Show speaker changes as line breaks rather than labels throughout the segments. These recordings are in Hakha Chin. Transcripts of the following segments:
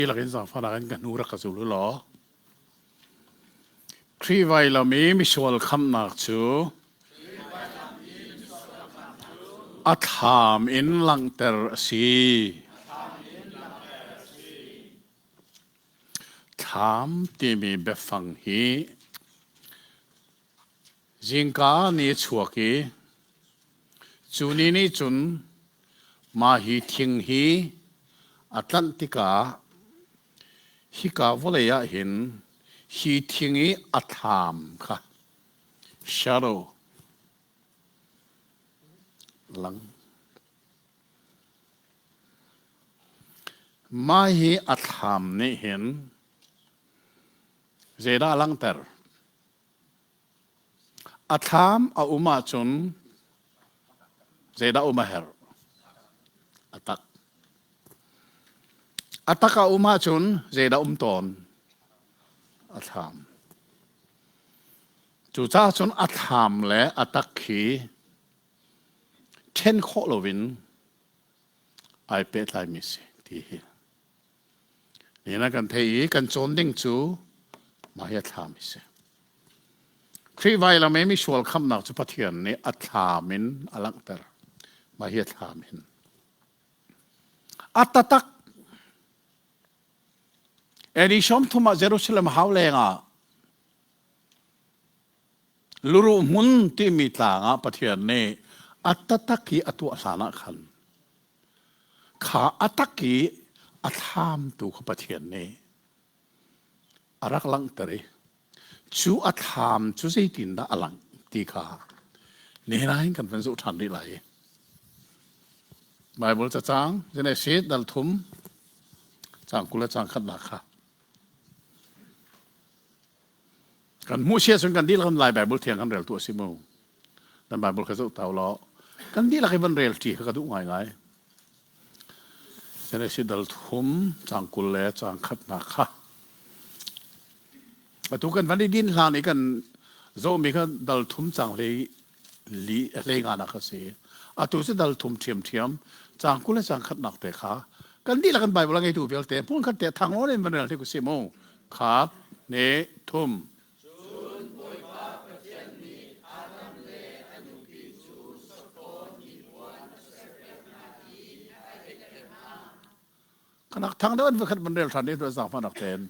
Dihlak in zaangfahnak in ka hnu rak ka zul u law Khrih vailam i misual khamhnak cu a thlam in langhter a si. Thlam timi biafang hi zingka ni a chuak i cu ni nih cun mah hi thing hi a tlanh tikah hika vawlei ah hin hi thing i a thlam kha shadow lang. Mah hi a thlam nih hin zeidah a langhter? A thlam a um ahcun zeidah um a herh? A tak. A tak a um ahcun zeidah um tawn? A thlam. Cucaah cun a thlam le a tak hi ṭhen khawh loin ai pehtlaimi si ti hi. Nihin ah kan theih i kan cawn ding cu mah hi a thlam hi si. Khrih vailam i misual khamhnak cu Pathian nih a thlam in a langhter. Mah hi a thlam hin. A tatak AD 30 ah Jerusalem hau leng ah luruh hmun timi tlang ah Pathian nih a tatak i a tuah hlan ah khan Kha a tak i a thlamtu kha Pathian nih a rak langhter i cu a thlam cu zeitindah a langh ti kha nihin ah hin kan van zoh ṭhan rih lai. Baibal cacang Genesis dal thum caang 20 le caang khatnak kha Kan hmuh sia cun kan dihlak in Lai Baibal thiang kan rel tu a si mu. Nan Baibal kha zoh tau law kan dihlak i van rel ṭi kha ka duh ngaingai. Genesis dal thum caang 20 le caang khatnak kha. Atu kan van i din hlan i kan zohmi kha dal thum caang hlei li hlei nganak a si. Atu cu dal thum ṭhiamṭhiam caang 20 le caang khatnak te kha kan dihlak in Baibal a ngeitu vialte hmun khat te thang lawn in van rel te ku si mu. Khat, hnih, thum.
Cun Bawipa Pathian nih Adam le a nupi cu sapaw hnipuan a serpiak hna i a eiter hna.
Kanak thang deuh an vakhat van rel ṭhan i zaangfahnak tein.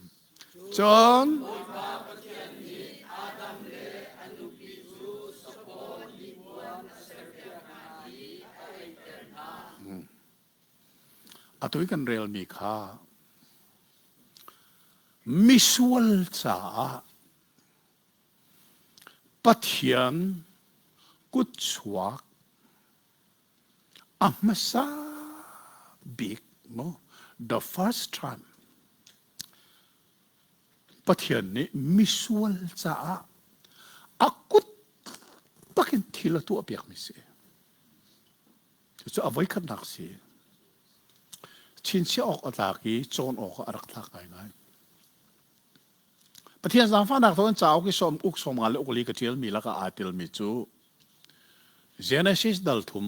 Cun
Bawipa Pathian nih Adam le a nupi cu sapaw hnipuan a serpiak hna i a eiter hna.
Atu i kan relmi kha misual caah Pathian kutchuak a hmasa bik maw the first time Pathian nih misual caah a kut takin thil a tuahpiakmi si. Cucu a voikhatnak si. Chinchiah awk a tlak i cawn awk ah a rak tlak ngaingai. Pathian zaangfahnak thawngin cauk i sawm uk 50 le uk li ka ṭialmi lakah aa telmi cu Genesis dal thum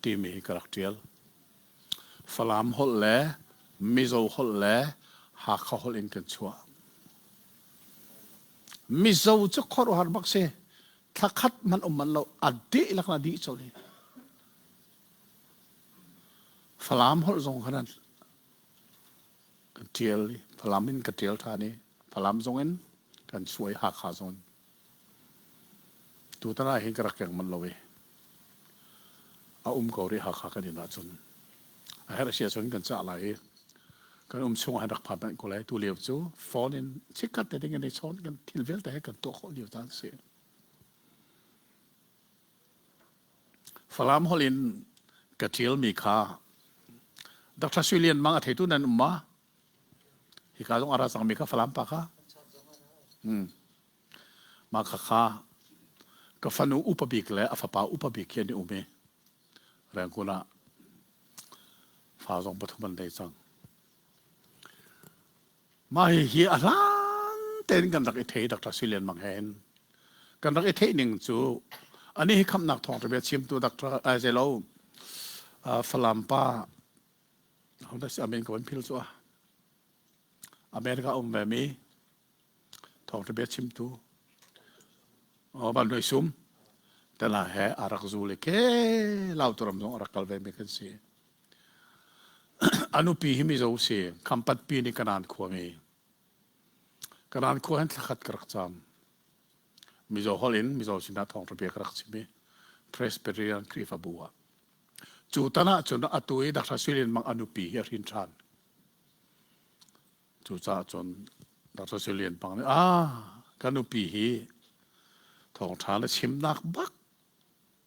timi hi ka rak ṭial. Falam holh le Mizo holh le Hakha holh in kan chuah. Mizo cu khuaruahhar bak si. Thla khat hmanh um manh lo a dihlak na dih colh hi. Falam holh zong khan kan ṭial i Falam in ka ṭial ṭhan i Falam zong in kan suai Hakha zong in. Tutan ah hin ka rak keng manh lo i a um ko rih Hakha kan inn ahcun. A herh si ahcun kan cah lai i kan um chung ah hin rak phan manh ko lai. Tu lio cu phone in chikkhat te ding in i chawn kan thil vialte he kan tuah khawh lio caan si. Falam holh in ka ṭialmi kha Dr. Sui Lian Mang a theitu nan um ma? Hika zong a ra cangmi kha Falam pa kha. Hmm. Mah kha kha ka fanu upa bik le a fapa upa bik hi an i um i Rangoon ah fa zong pathum an nei cang. Mah hihi a hlan tein kan rak i thei Dr. Sui Lian Mang he hin. Kan rak i theih ning cu anih hi khamhnak thawngṭha bia chimtu Dr. Ai zeilo Falam pa hodah si amin ka van phil cu a. America um ve mi thawngṭha bia chimtu Van Hnuai Sum tana he a rak zul i ke Lauturam zong a rak kal ve mi kan si. A nupi hi Mizo si, Khampat pi nih Kanan khuami. Kanan khua hin thlakhat ka rak cam. Mizo holh in Mizo sinah thawngṭha bia ka rak chim i Presbyterian Khrihfabu ah. Cu tan ah cun atu i Dr. Suilin Mang a nupi hi a hrin ṭhan. Cucaah cun Dr. Suilian Pang nih ah ka nupi hi thawngṭha na chimnak bak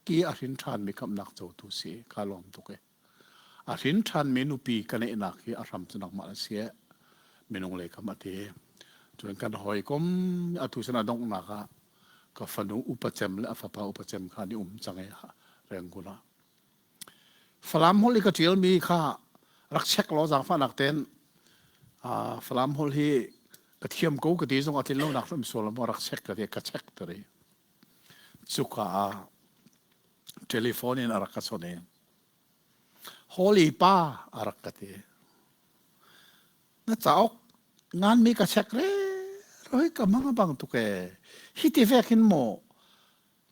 ki a hrin ṭhanmi khamhnak cotu si ka lawm tuk e. A hrin ṭhanmi nupi ka neihnak hi a hram cu nangmah na si eh. Minung lei kam a ti. Cun kan hawikom atu sin a donghnak ah ka fanu upa cem le a fapa upa cem kha an i um cang i Rangoon ah. Falam holh i ka ṭialmi kha rak check law zaangfahnak tein Falam holh hi ka thiam ko ka ti zong a tlin lonak hrim sual maw rak check ka ti ka check ter i cuka ah telephone in a rak ka chawnh i Holy pa a rak ka ti. Na cauk nganmi ka check re roi ka mang bang tuk e hi ti vek hin maw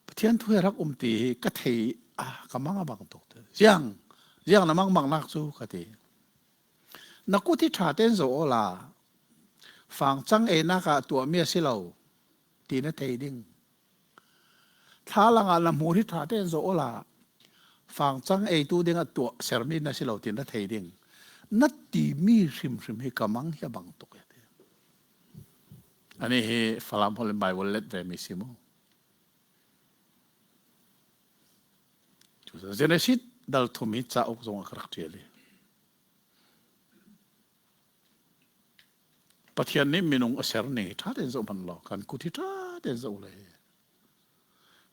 Pathian thu he rak um ti hi ka thei ah ka mang a bang tuk te ziang ziang na mang mang nak cu ka ti na kut hi tha ten zo ola fang cang e nak ah tuah mi a si lo ti na thei ding Thlalang ah na hmur hi ṭha tein zoh awla fang cang eitu dingah tuah sermi na si lo ti na thei ding. Na timi hrimhrim hi ka mang hi a bang tuk e ti. Ani hi Falam holh in Bible let ve mi si mu. Genesis dal thum hi cauk zong ah ka rak ṭial i. Pathian nih minung a ser ning hi ṭha tein zoh hmanh law kan kut hi ṭha tein zoh le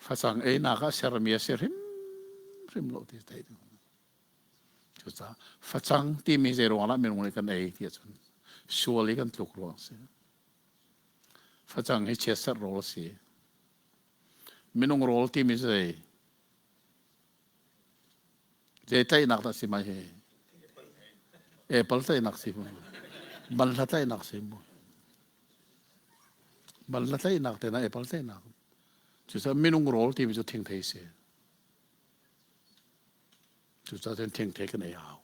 facang einak ah sermi a si hrimhrim lo ti theih ding. Cucaah facang timi zei ruang ah minung nih kan ei ti ahcun sual i kan tluk ruang a si. Facang hi chiatserh rawl a si. Minung rawl timi zei Zei tlaihnak dah si mai hi? Apple tlaihnak si mu. Banhla tlaihnak si mu. Banhla tlaihnak te na apple tlaihnak. Cucaah minung rawl timi cu thingthei si. Cucaah cun thingthei kan ei hau.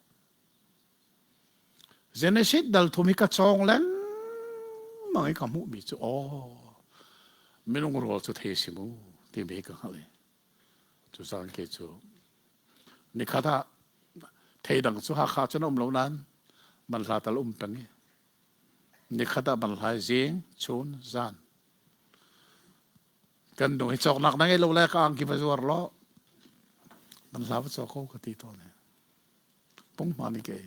Genesis dal thum hi ka cawng lengmang i ka hmuhmi cu aw minung rawl cu thei si mu timi ka hngalh i Cucaah kei cu nikhat ah thei dang cu Hakha cun a um lo nain banhla tal um peng i nikhat ah banhla zing chun zan kan nu hi cawknak na ngei lo le ka angki va zuar law banhla va caw ko ka ti tawn i punghma nih kei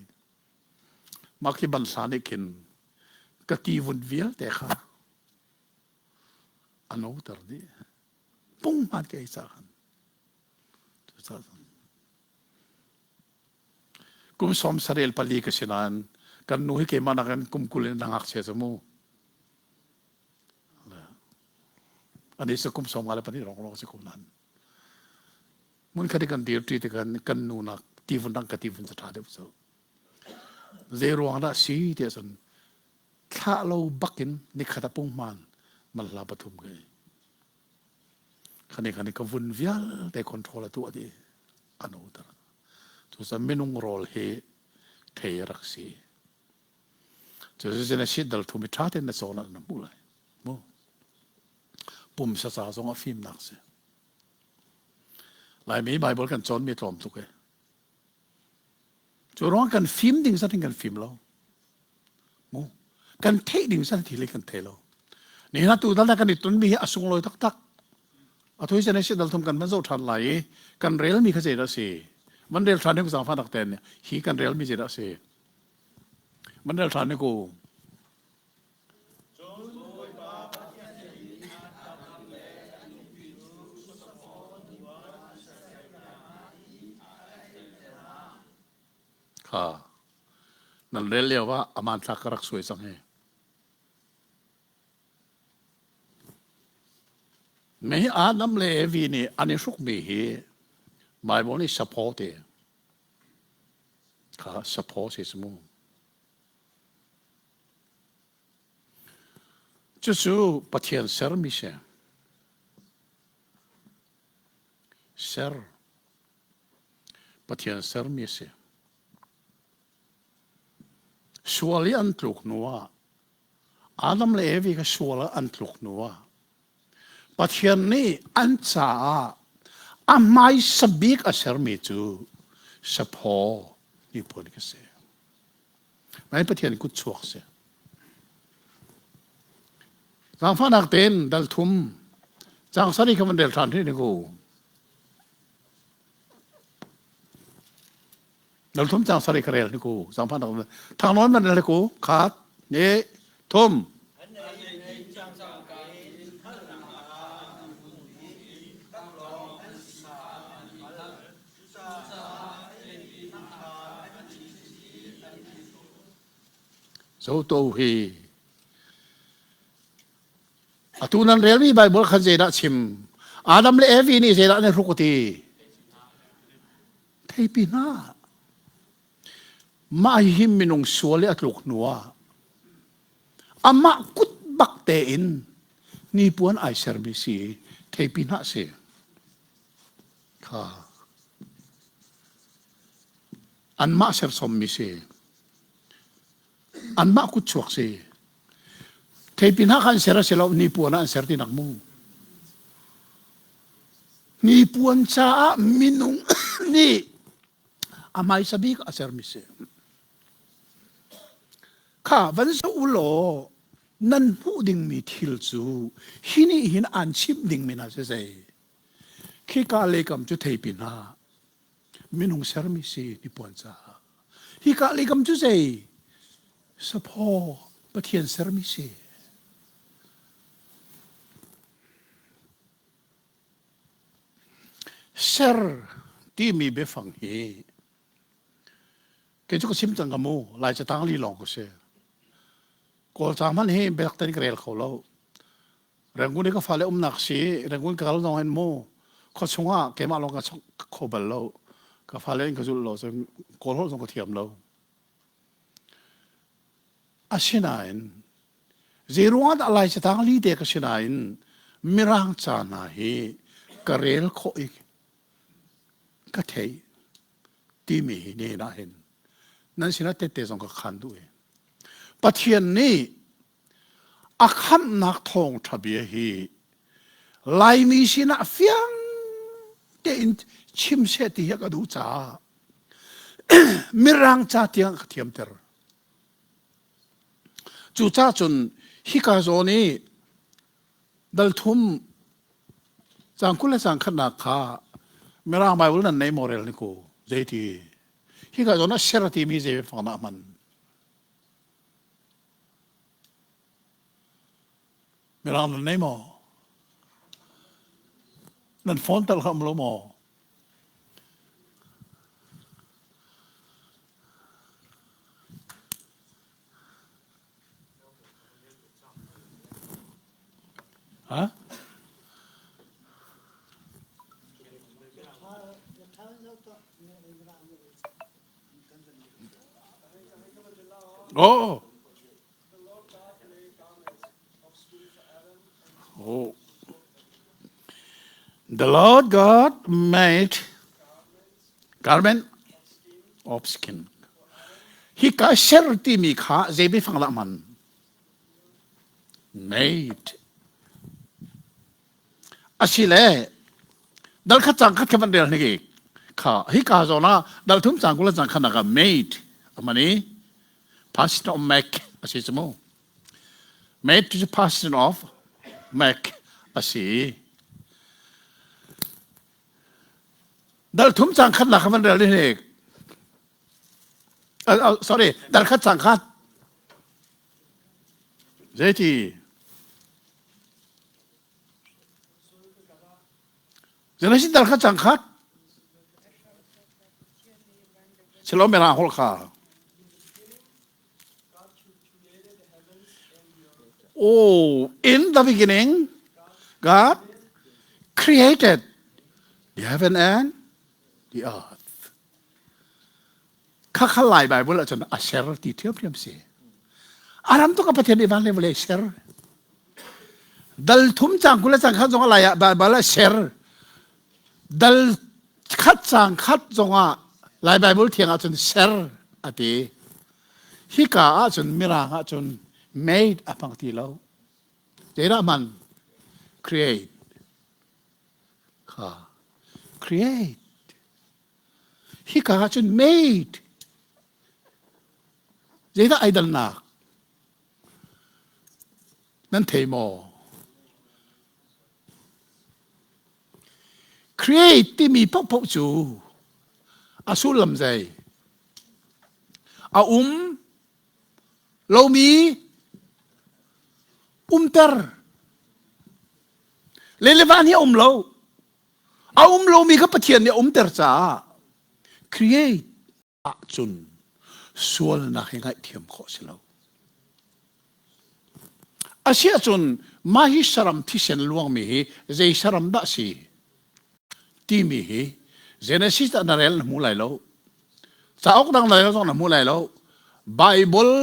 mah khi banhla nih khin ka ti vun vialte kha a noter dih. Punghman ka ei cah khan. Kum sawm sarel pali ka si nain kan nu hi keimah nakin kum 20 in na ngakchia cu mu. Ani cu kum 54 ronglong si ko nain. Mun khat i kan dir ṭi tikhan kan nu nak tivun dang ka tivun cu ṭha deuh cu. Zei ruang dah si ti ahcun thlah lo bakin nikhat a punghman malhla pathum ka ei. Khani khani ka vun vialte control a tuah dih a no tar. Cucaah minung rawl hi thei rak si. Cucu na sit dal thum i ṭha tein na cawn ah na hmuh lai. Mu. Pumsa ca zong a fimnak si. Laimi Bible kan cawnmi tlawm tuk e. Cu ruang kan fim ding zat in kan fim lo. Mu. Kan theih ding zat thil kan thei lo. Ni na tu dal kan i ton mi hi a sunglawi taktak. A thui sen si dal thum kan van zo than lai i kan rel mi kha zei dah si. Van rel than ni ku zangfa nak ten hi kan rel mi zei dah si. Van rel than ni ku.
Cun Bawipa Pathian nih Adam le a nupi cu safawn puan a serpiak hna i a aihter hna.
Kha nan rel lio ah a hmanthlak ka rak suai cang hi. Mei Adam le Evi nih an i hrukmi hi Bible nih saphaw ti. Kha saphaw si mu. Cucu Pathian sermi si. Ser. Pathian sermi a si. Sual i an tluk hnu ah Adam le Evi kha sual ah an tluk hnu ah Pathian nih an caah a hmaisa bik a sermi cu saphaw hnipuan khi si. Nai Pathian kut chuak si. Zaangfahnak tein dal thum caang sari kha van rel ṭhan rih ku. Dal thum caang sari kha rel ni ku. Zaangfahnak thangnawn van rel ku. Khat, ni, thum. Zoto hi atu nan relmi Bible khan zeidah chim Adam le Evi nih zeidah an i hruk ti theipi hna mah hi minung sual i a tluk hnu ah amah kut bak tein hnipuan ai sermi si theipi hna si Kha anmah sersommi si. Anmah kutchuak si. Theipi hna kha an ser a si lo, hnipuan ah an ser tinak mu. Hnipuan caah minung nih a hmaisa bik a sermi si. Kha van zoh u law nan hmuh dingmi thil cu hi nih hin aan chimh dingmi hna si zei. Khika leikam cu theipi hna minung sermi si hnipuan caah. Hika leikam cu zei? Saphaw Pathian sermi si. Ser timi biafang hi kei cu ka chim cang ka mu Lai catang li lawng ka si. Kawl ca hmanh hi biak tein ka rel kho lo. Rangoon i ka fale umnak si Rangoon ka kal zong hin mu khua chungah keimah lawng ka chok kho bal lo ka fale in ka zulh lo cun kawl holh zong ka thiam lo asinain zei ruangah dah lai catang li te ka sinain mirang ca hna hi ka rel khawh i ka theih timi hi ne nah hin nan sinah tette zong ka khan duh i Pathian nih A khamhnak thawngṭha bia hi Laimi sinah fiang tein chim seh ti hi ka duh caah Mirang ca tiang ka thiamter. Cucaah cun hika zawn i dal thum caang 20 le caang khatnak kha Mirang Bible nan nei maw rel ni ku zeiti hika zawn ah ser timi zei biafang dah hman Mirang nan nei maw? Nan phone tal kha um lo maw? Ha? Oh. Oh. The Lord God made garment of skin. Hi ka ser timi kha zei biafang dah hman? Made. Asile dal khat cang khat kha van rel hnik kha hi ka zawn ah dal thum cang kula cang khan ka made amani past of make asi chu mu made to past of make asi dal thum cang khat la kha van rel hnik sorry dal khat cang khat zeiti Genesis dal kha cang khat. Silo mera hol kha. Oh, in the beginning, God created the heaven and the earth. Khakha Lai Bible ahcun a ser ti ṭhiamṭhiam si. Aram tuk a Pathian nih van le vawlei ser. Dal thum cang 20 le cang khat zong a lai ah Bible ah ser. Dal khat cang khat zong ah Lai Bible thiang ah cun ser a ti. Hika ah cun Mirang ah cun made a hmang ti lo. Zeidah man? Create. Kha. Create. Hika ah cun made. Zeidah ai dannak? Nan thei maw? Create timi paohpaoh cu a sullam zei? A um lomi umter. Le le van hi a um lo. A um lomi kha Pathian nih a umter caah create ahcun sualnak hi ngaihthiam khawh si lo. Asiahcun mah hi saram thisen luangmi hi zei saram dah si timi hi Genesis ah na rel na hmu lai lo. Cauk dang na rel zong na hmu lai lo. Bible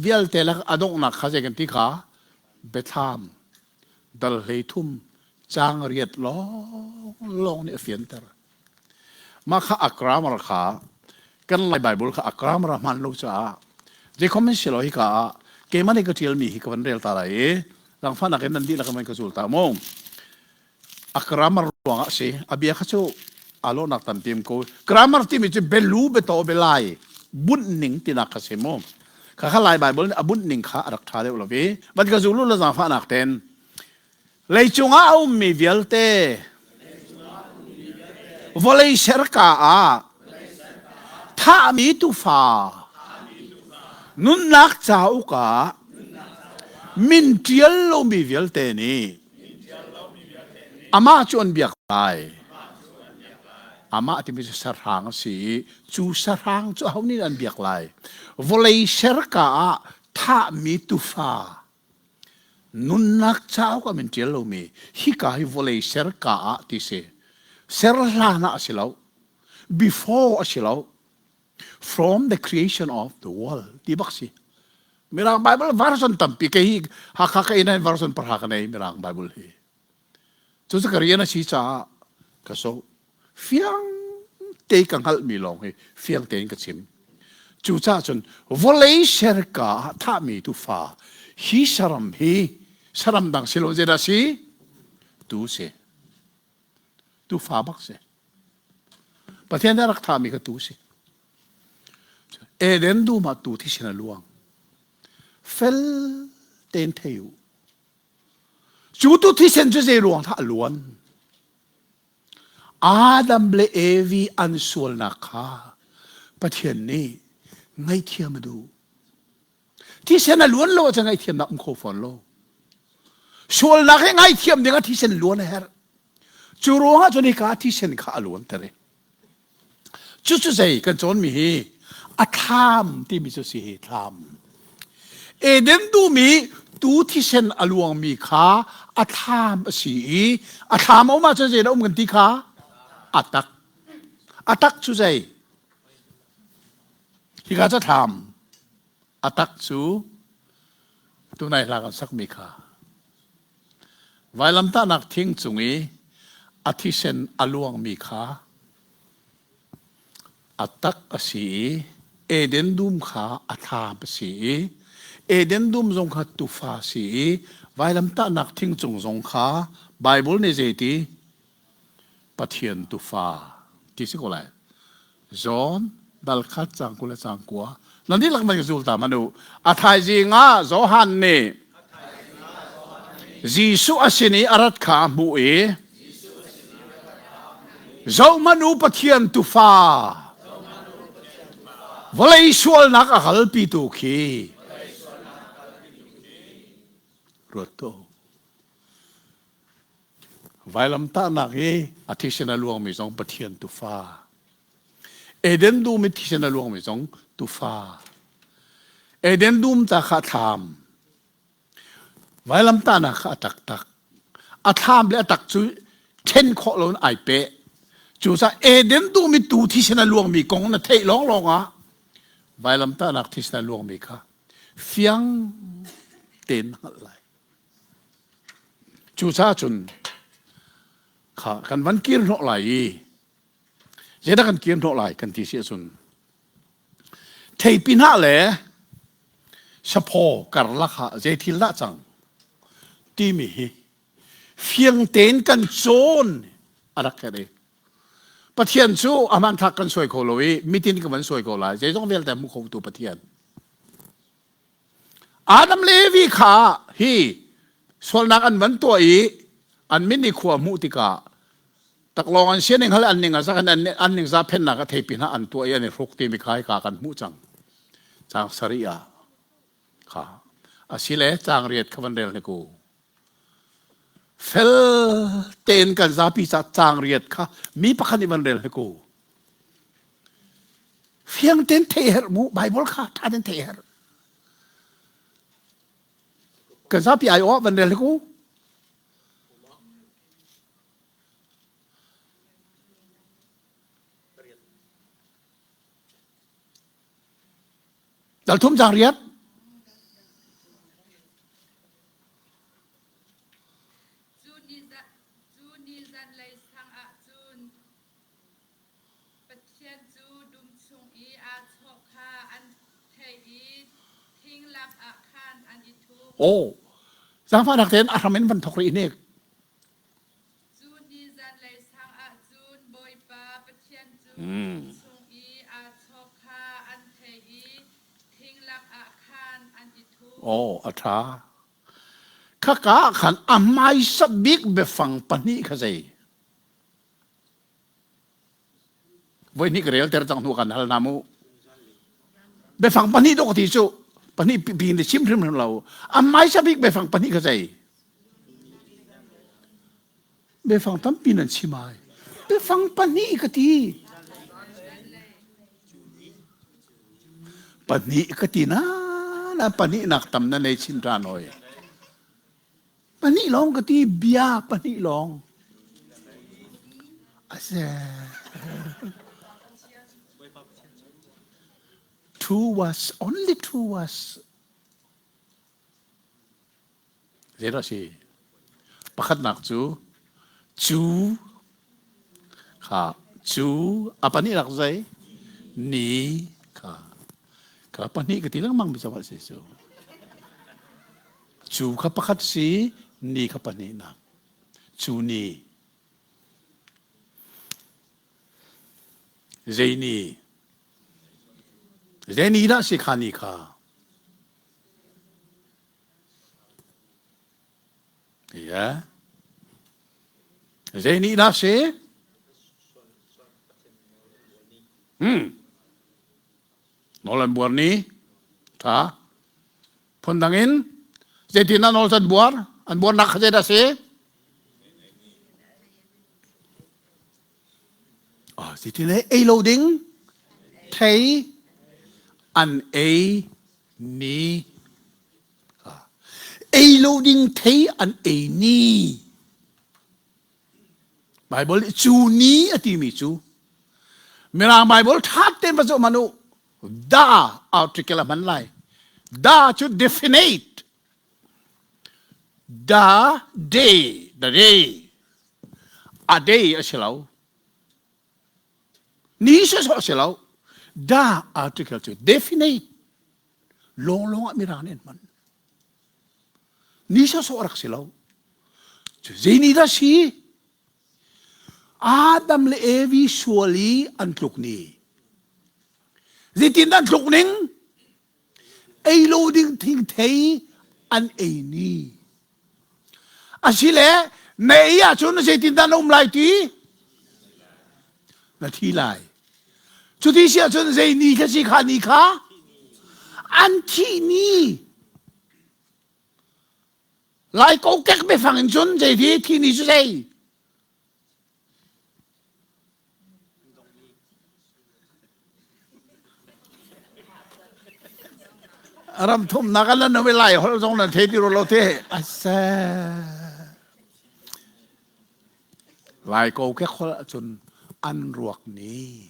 vialte lak a donghnak kha zei kan ti kha Biathlam dal 13 caang riat lawng lawng nih a fianter. Mah kha a grammar kha kan Lai Bible kha a grammar a hmaan lo caah zeikhom in si lo hika ah keimah nih ka ṭialmi hi ka van rel ta lai i langfahnak in nan dihlak in van ka zul ta mu. A grammar ruangah a si. A bia kha cu aa lawhnak tampi um ko. Grammar timi cu belu biataw bialai bunh ning tinak kha si mu. Kha kha Lai Bible nih a bunh ning kha a rak ṭha deuh lo i van ka zul u la zaangfahnak ten Leicung ah a ummi vialte vawlei serka ah thahmi tuufa nunnak cauk ah min ṭial lomi vialte nih amah cu an biak lai. Amah timi cu sahrang a si i cu sahrang cu aho nih an biak lai? Vawlei serka ah thahmi tuufa Nunnak cauk ah min ṭial lomi hika hi vawlei serka ah ti si. Ser hlan ah a si lo. Before a si lo. From the creation of the world ti bak si. Mirang Bible version tampi kei hi Hakha ka inn ah version pahra ka nei Mirang Bible hi. Cucu ka rian a si caah ka zoh. Fiang te ka hngalhmi lawng hi fiang tein ka chim. Cucaah cun vawlei serka ah thahmi tuufa hi saram hi saram dang si lo zeidah si? Tu si. Tuufa bak si. Pathian nih a rak thahmi kha tu si. Eden dum ah tu thisen a luang. Fel tein thei u. Cu tu thisen cu zei ruang dah a luan? Adam le Evi an sualnak kha Pathian nih ngaihthiam a duh. Thisen a luan lo ahcun ngaihthiamnak um kho fawn lo. Sualnak hi ngaihthiam ding ah thisen luan a herh. Cu ruangah cun hika thisen kha a luanter i Cucu zei kan cawnmi hi a thlam timi cu si hi thlam. Eden dum i tu thisen a luangmi kha a thlam a si i a thlam a um ahcun zeidah um kan ti kha a tak. A tak cu zei? Hika cu thlam. A tak cu tunai hla kan sakmi kha. Vailamtahnak thing cung i a thisen a luangmi kha a tak a si i Eden dum kha a thlam a si i Eden dum zong kha tufa a si i vailamtahnak thing cung zong kha Baibal nih zeiti Pathian tufa ti si ko lai. John dal khat cang 20 le cang kua. Nan dihlak nan zul ta hmanh u. A thaizing ah Johan nih Jesuh a sin i a rat kha a hmuh i Zohhmanh u Pathian tufa vawlei sualnak a kalpitu khi ruat tuah u. Vailamtahnak i a thisen a luangmi zong Pathian tufa. Eden dum i thisen a luangmi zong tufa. Eden dum ta kha thlam. Vailamtahnak kha a taktak. A thlam le a tak cu ṭhen khawh loin ai peh. Cucaah Eden dum i tu thisen a luangmi kong na theih lawnglawng ah vailamtahnak thisen a luangmi kha fiang tein na hngalh lai. Cucaah cun kha kan van kir hnawh lai i zeidah kan kir hnawh lai kan ti si ahcun theipi hnah le saphaw karlak ah zei thil dah cang timi hi fiang tein kan cawn a rak herh i Pathian cu a hmanthlak kan suai kho lo i mitin ka van suai ko lai zeizong vialte hmu khotu Pathian Adam le Evi kha hi sualnak an van tuah i an min i khua hmuh tikah taklawng an sianing hal an ning a zak an an ning za phennak a theipi hna an tuah i an i hruk timi kha hika kan hmuh cang caang sarih ah kha asile caang riat kha van rel hnik u fel tein kan zapi ca caang riat kha mi pakhat nih van rel hnik u Fiang tein theih herh mu Bible kha ṭha tein theih herh. Kan zapi ai aw van rel hnik u. Dal thum cang riat.
Cu ni zanlei sang ah cun Pathian cu dum chung i aa chawh kha an theih i thing lakah khan an i thup.
Aw, zaangfahnak tein a hram in van thawk rih hnik.
Cu ni zanlei sang ah cun Bawipa Pathian cu dum chung i aa chawh kha an theih i thing lakah khan an i thup.
Aw, a ṭha. Khaka ah khan a hmaisa bik biafang pahnih kha zei? Voihnih ka relter cang hnu kan hal hna mu. Biafang pahnih dawh ka ti cu pahnih pi ni chim hrimhrim lo. A hmaisa bik biafang pahnih ka zei? Biafang tampi nan chim ai. Biafang pahnih ka ti. Pahnih ka ti na na pahnih nak tam na nei chin ṭan hoi. Pahnih lawng ka ti bia pahnih lawng. Ase. Two was only two was. Zeidah si? Pakhatnak cu cu kha cu a pahnihnak zei ni kha kha pahnih ka ti lengmang mi cawal si cu. Cu kha pakhat si, ni kha pahnihnak. Cu ni. Zei ni? Zei ni dah si kha ni kha? Yeah. Zei ni dah si? Hmm. Nawl an buar ni. Tha. Phundang in zeitin ah nawl an buar? An buarnak kha zeidah a si? Ah, zeitin ei lo ding thei an ei ni. Ei lo ding thei an ei ni. Bible nih cu ni a timi cu Mirang Bible ṭha tein va zoh hmanh u. Da article a hman lai. Da cu definite. Da day, the day. A day a si lo. Ni sawsawh a si lo. Da article cu definite. Lawnglawng ah Mirang nih an hman. Ni sawsawh a rak si lo. Cu zei ni dah si? Adam le Evi sual i an tluk ni. Zeitin an tluk ning? Ei lo ding thingthei an ei ni. Asile na ei ahcun zeitin dah na um lai ti? Na thi lai. Cuti si ahcun zei ni kha si kha ni kha? An thih ni. Lai kokek biafang in cun zei thi thi ni cu zei? Ram thumnak an nan lai holh zong nan thei ti ro lo te. Ase. Lai kokek holh ahcun an ruak ni.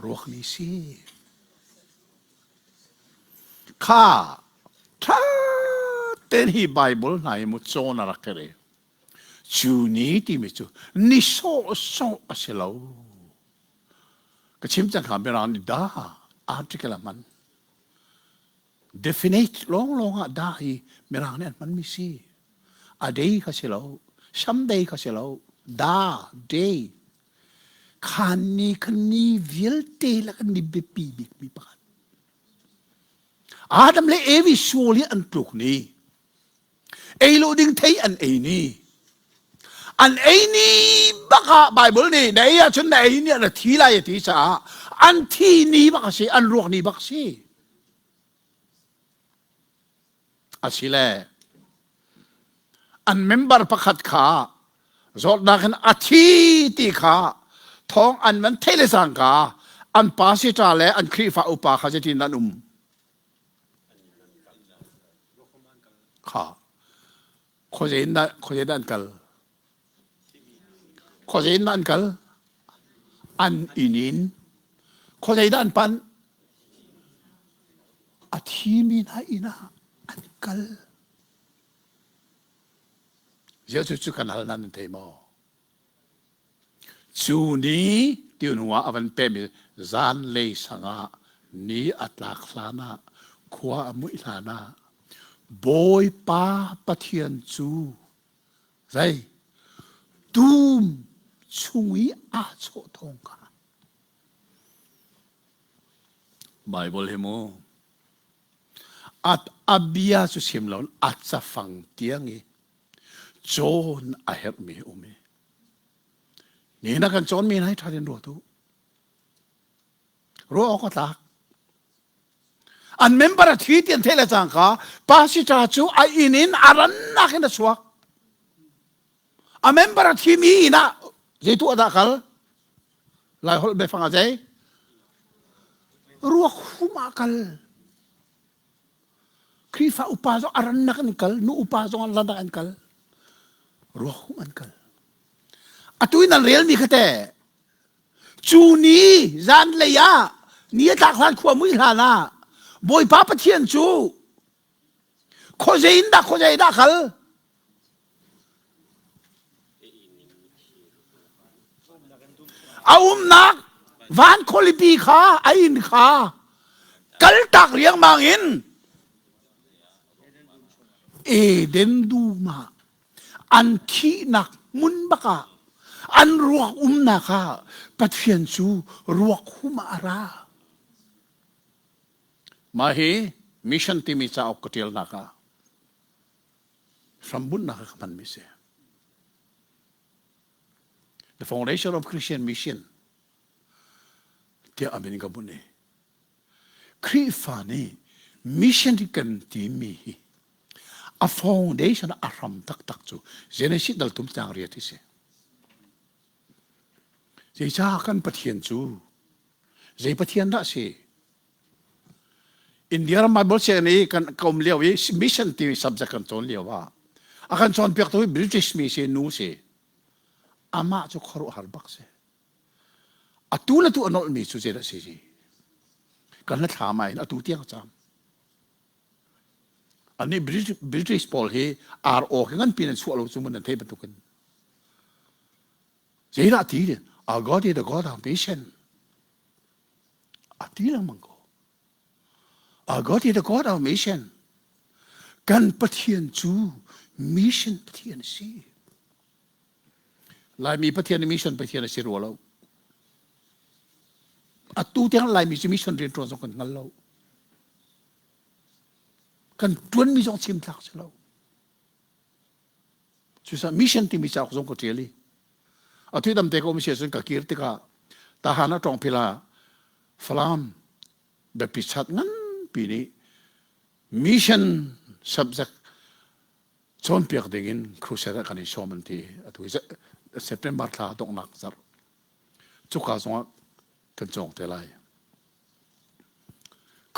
Ruak ni si. Kha ṭha Ten hi Bible hna hi mu cawn a rak i cu ni timi cu ni sawhsawh a si lo. Ka chim cang kha Mirang nih da article a hman. Definite lawnglawng ah da hi Mirang nih an hmanmi si. A day kha si lo. Someday kha si lo. Da, day. Khan ni khan ni vialte la kan ni biapi bikmi pakhat. Adam le Evi sual hi an tluk ni. Ei lo ding thei an ei ni. An ei ni bak ah Bible nih na ei ahcun na ei ni ah na thi lai a ti caah an thi ni bak a si, an ruak ni bak a si. Asile an member pakhat kha zawtnak in a thi ti kha thawng an van theih le cangka an pastor le an Khrihfa upa kha zeitin an um kha khuazei in dah khuazei dah an kal khuazei in dah an kal an inn in khuazei dah an panh a thimi hna inn ah an kal Jesuh cu kan hal nan thei maw? Cu ni ti hnu ah a van pehmi zanlei sang ah ni a tlak hlan ah khua a muih hlan ah Bawipa Pathian cu zei dum chung i aa chawh thawng kha Bible hi mu A bia cu chim lo a cafang tiang i cawn a herhmi a um i ni na kan cawnmi hna hi ṭha tein ruat u. Ruah awk a tlak. An member a thi ti an theih le cangka pastor cu a inn in a rannak in a chuak. A member a thimi inn ah zei tuah dah kal? Lai holh biafang a zei? Ruak hum ah kal. Khrihfa upa zong a rannak an kal, nu upa zong an rannak an kal. Ruak hum an kal. Atu in an relmi kha te cu ni zanlei ah ni a tlak hlan khua mui hlan ah Bawipa Pathian cu khuazei in dah khuazei dah kal? A umnak van khualipi kha a inn kha kaltak riangmang in Eden dum ah an thihnak hmun bak ah an ruak umnak ah Pathian cu ruak hum ah a ra. Mah hi mission timi cauk ka ṭialnak ah hrambunhnak ah ka hmanmi si. The Foundation of Christian Mission tiah a min ka bunh i Khrihfa nih mission kan timi hi a foundation a hram taktak cu Genesis dal tum cang riat hi si. Zeicah kan Pathian cu zei Pathian dah si? India ram Bible sianginn i kan ka um lio i mission timi subject kan cawn lio ah a kan cawnpiaktu hi British mi si nu si. Amah cu khuaruahhar bak si. Atu le tu a nolhmi cu zeidah si si? Kan la thla ma in atu tiang a cam. Ani British, British pawl hi RO khi ngan pin an chuah lo cu mun an thei bantukin. Zeidah ti din? Our God is the God of mission. A ti lengmang ko. Our God is the God of mission. Kan Pathian cu mission Pathian a si. Laimi Pathian mission Pathian a si rua lo. Atu tiang Laimi cu mission rian ṭuan zong kan hngal lo. Kan ṭuanmi zong chim tlak si lo. Cucaah mission timi cauk zong ka ṭial i atu dam te ka um si ahcun ka kir tikah tahan ah ṭawngphil ah Falam biapi chat nganpi nih mission subject cawnpiak dingin crusade ah kan i sawm an ti atu hi September thla donghnak zarh cuka zongah kan cawng te lai.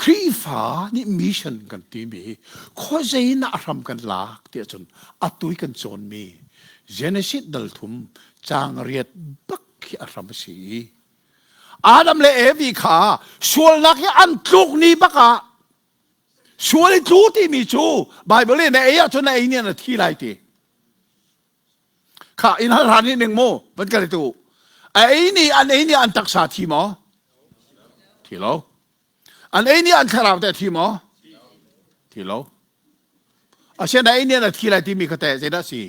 Khrihfa nih mission kan timi hi khuazei in a hram kan lak tiah cun atu i kan cawnmi Genesis dal thum caang riat bak khi a hram a si i Adam le Evi kha sualnak hi an tluk ni bak ah. Sual i tlu timi cu Bible nih na ei ahcun na ei nih na thi lai ti. Kha in hal hran ning mu van ka tu. A ei nih an ei nih an taksa thi maw? Thi lo. An ei nih an thlarau teh thi maw? Thi lo. Asian na ei nih na thi lai timi kha teh zeidah si?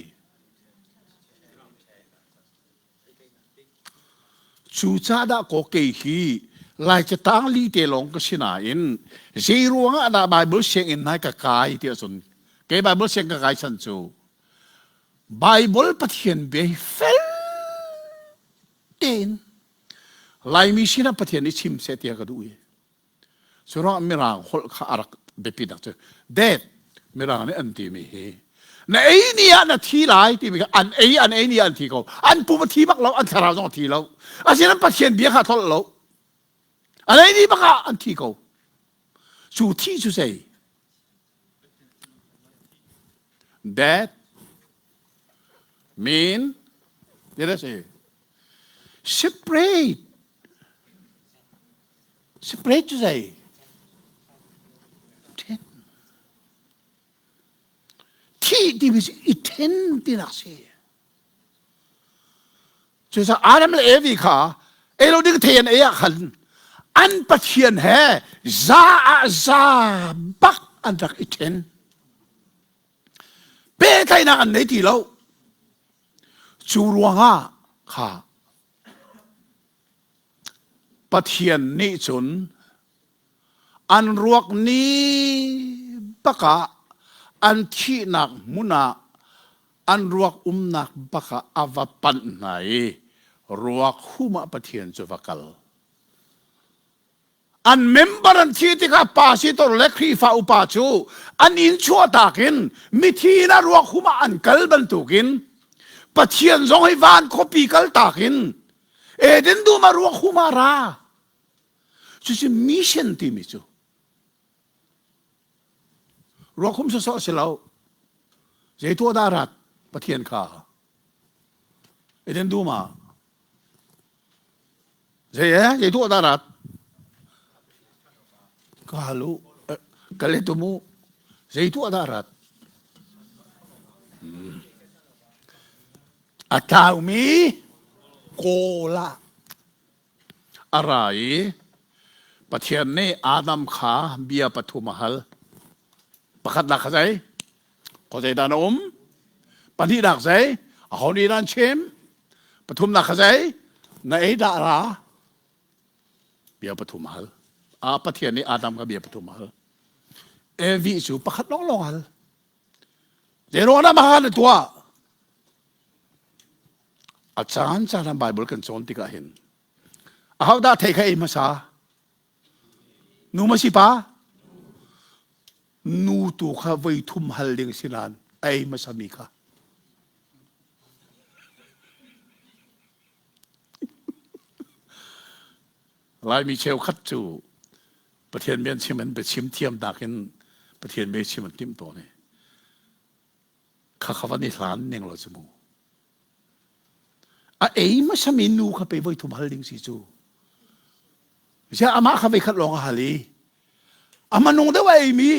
Cucaah dah kaw kei hi Lai catang li te lawng ka si nain zei ruangah dah Bible sianginn nai ka kai ti ahcun kei Bible siang ka kai chan cu Bible Pathian bia hi fel tein Laimi sinah Pathian nih chim seh tiah ka duh i Curuangah Mirang holh kha a rak biapinak cu det Mirang nih an timi hi na ei ni ah na thi lai timi kha an ei an ei ni ah an thi ko an pum a thi bak lo an thlarau zong a thi lo asinain Pathian bia kha tholh lo an ei ni bak ah an thi ko cu thi cu zei death mean did I say separate Separate cu zei? Then. Thih timi cu i then tinak si. Cucaah Adam le Evi kha ei lo ding thei an ei ah khan an Pathian he za ah za bak an rak i then. Pehtlaihnak an nei ti lo. Cu ruangah kha Pathian nih cun an ruak ni bak ah an thihnak hmun ah an ruak umnak bak ah a va panh hna i ruak hum ah Pathian cu va kal. An member an thih tikah pastor le Khrihfa upa cu an inn chuahtak in mithi in a ruak hum ah an kal bantukin Pathian zong hi van khuapi kaltak in Eden dum ah ruak hum ah ra. Cucu mission timi cu. Ruak hum sawsawh si lo. Zei tuah dah rat Pathian kha. Eden dum ah. Zei eh zei tuah dah rat. Ka halu ka le tumu zei tuah dah rat. Hmm. A tlaumi kawl ah a ra i Pathian nih Adam kha bia pathum a hal. Pakhatnak kha zei? Khuazei dah na um? Pahnihnak zei? Aho nih dah an chim? Pathumnak kha zei? Na ei dah ra? Bia pathum a hal. Ah, Pathian nih Adam kha bia pathum a hal. Evi cu pakhat lawnglawng a hal. Zeiruang dah mah na tuah? A caan caan ah Bible kan cawn tikah hin aho dah thei kha ei hmasa? Nu ma si pa? Nu tu kha voi thum hal ding si nain a ei hmasa mi kha. Laimi cheukhat cu Pathian bia chim an biachim thiam nakin Pathian bia chim an timh tawn i kha kha van i hlan ning lo cu mu. A ei hmasami nu kha pe voi thum hal ding si cu. Ziah amah kha voi khat lawng a hal i a manung deuh a eimi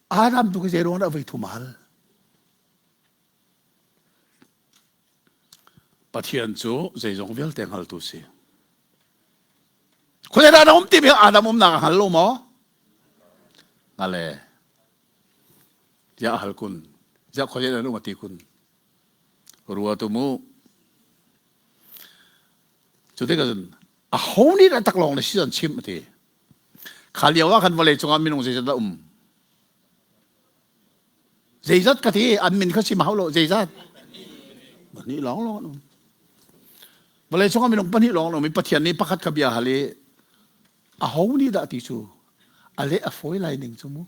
Adam tu khi zei ruang dah voi thum a hal. Pathian cu zeizong vialte hngaltu si. Khuazei dah na um timi Adam umnak a hngal lo maw? Ngale. Tiah a hal kun. Ziah khuazei dah na um a ti kun. Rua tu mu. Cu tikah cun a ho nih dah taklawng na si an chim a ti. Kha lio ah khan vawlei cungah minung zeizat dah um? Zeizat ka ti an min kha chim hau lo zeizat pahnih lawng lawng an um vawlei cungah minung pahnih lawng an um i Pathian nih pakhat kha bia hal i aho nih dah ti cu a leh a fawi lai ning cu mu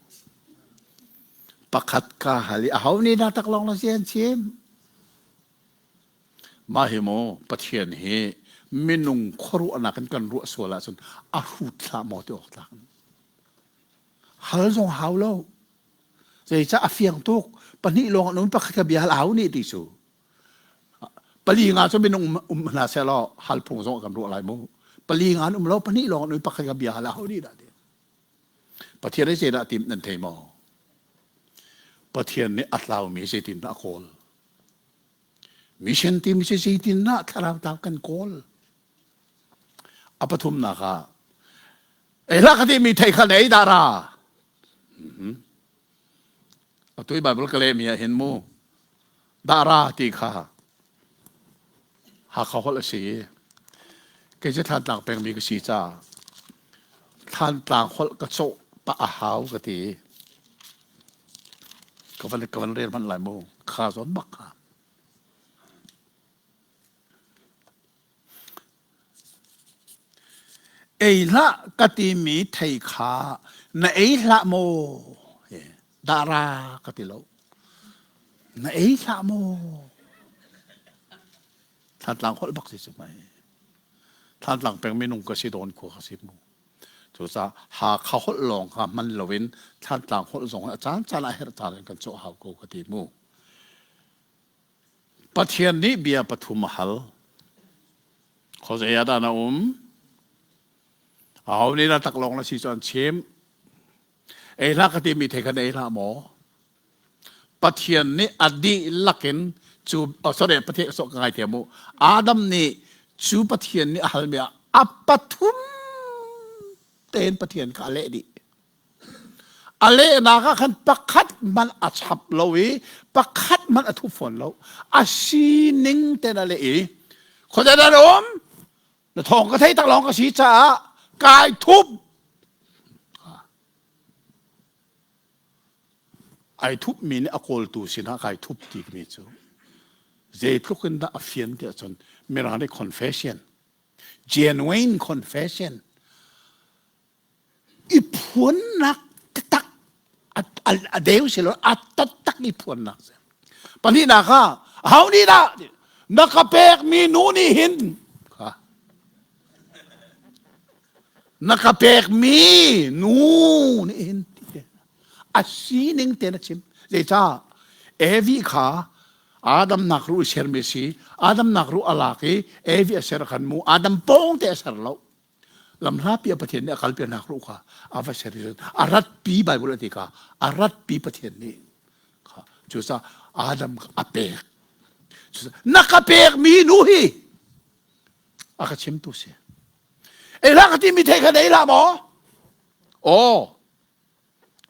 pakhat ka hal i aho nih dah tak lawng la si an chim mah hi maw Pathian hi minung khuaruahnak in kan ruah sual ahcun a hrut hlah maw ti awk tlak Hal zong hau lo. Zeicah a fiang tuk. Pahnih lawng an um pakhat ka bia hal hau nih ti cu. Pali nga cu minung um hna seh law hal phung zong kan ruah lai mu. Pali nga an um lo pahnih lawng an um pakhat ka bia hal hau nih dah ti. Pathian nih zeidah tim nan thei maw? Pathian nih a tlaumi zeitindah a kawl? Mission timi cu zeitindah thlarau tlau kan kawl? A pathumnak ah ei hlah ka timi thei kha na ei dah ra? Atu i Bible ka lehmi ah hin mu dah ra ti kha Hakha holh a si i kei cu Thlantlang pengmi ka si caah Thlantlang holh ka cawh pah a hau ka ti. Ka van ka van rel hmanh lai mu. Kha zawn bak kha. Ei hlah ka timi thei kha na ei hlah maw? Dahra ka ti lo. Na ei hlah maw? Thlantlang holh bak si cu mai. Thlantlang peng minung ka si dawn khua ka si mu. Cucaah Hakha holh lawng kha hman loin Thlantlang holh zong a caan caan ah herh caan in kan cawh hau ko ka ti mu. Pathian nih bia pathum a hal. Khuazei ah dah na um? Aho nih dah taklawng na si cu an chim? Ei hlah ka timi thei kha na ei hlah maw? Pathian nih a dihlak in cu oh, sorry Pathian so ka ngai thiam mu. Adam nih cu Pathian nih a halmi ah a pathum tein Pathian kha a leh dih. A lehnak ah khan pakhat hmanh a chap lo i pakhat hmanh a thup fawn lo. A sining ten a leh i khuazei dah na um? Na thawng ka thei tak lawng ka si caah kai thup. Ai thupmi nih a kawltu sinah kai thup ti mi cu zeitluk in dah a fian tiah cun Mirang nih confession genuine confession I phuannak taktak a deu si lo a taktak i phuannak si. Pahnihnak ah aho nih dah na ka pekmi nu nih hin na ka pekmi nu nih hin a sining te na chim zeicah Evi kha Adam nak ruh i sermi si Adam nak ruh a lak i Evi a ser khan mu Adam pawng te a ser lo Lamhlapi a Pathian nih a kalpinak ruh kha a va ser i a ratpi Bible a ti kha a ratpi Pathian nih kha cucaah Adam a pek na ka pekmi nu hi a ka chimtu si ei hlah ka timi thei kha na ei hlah maw aw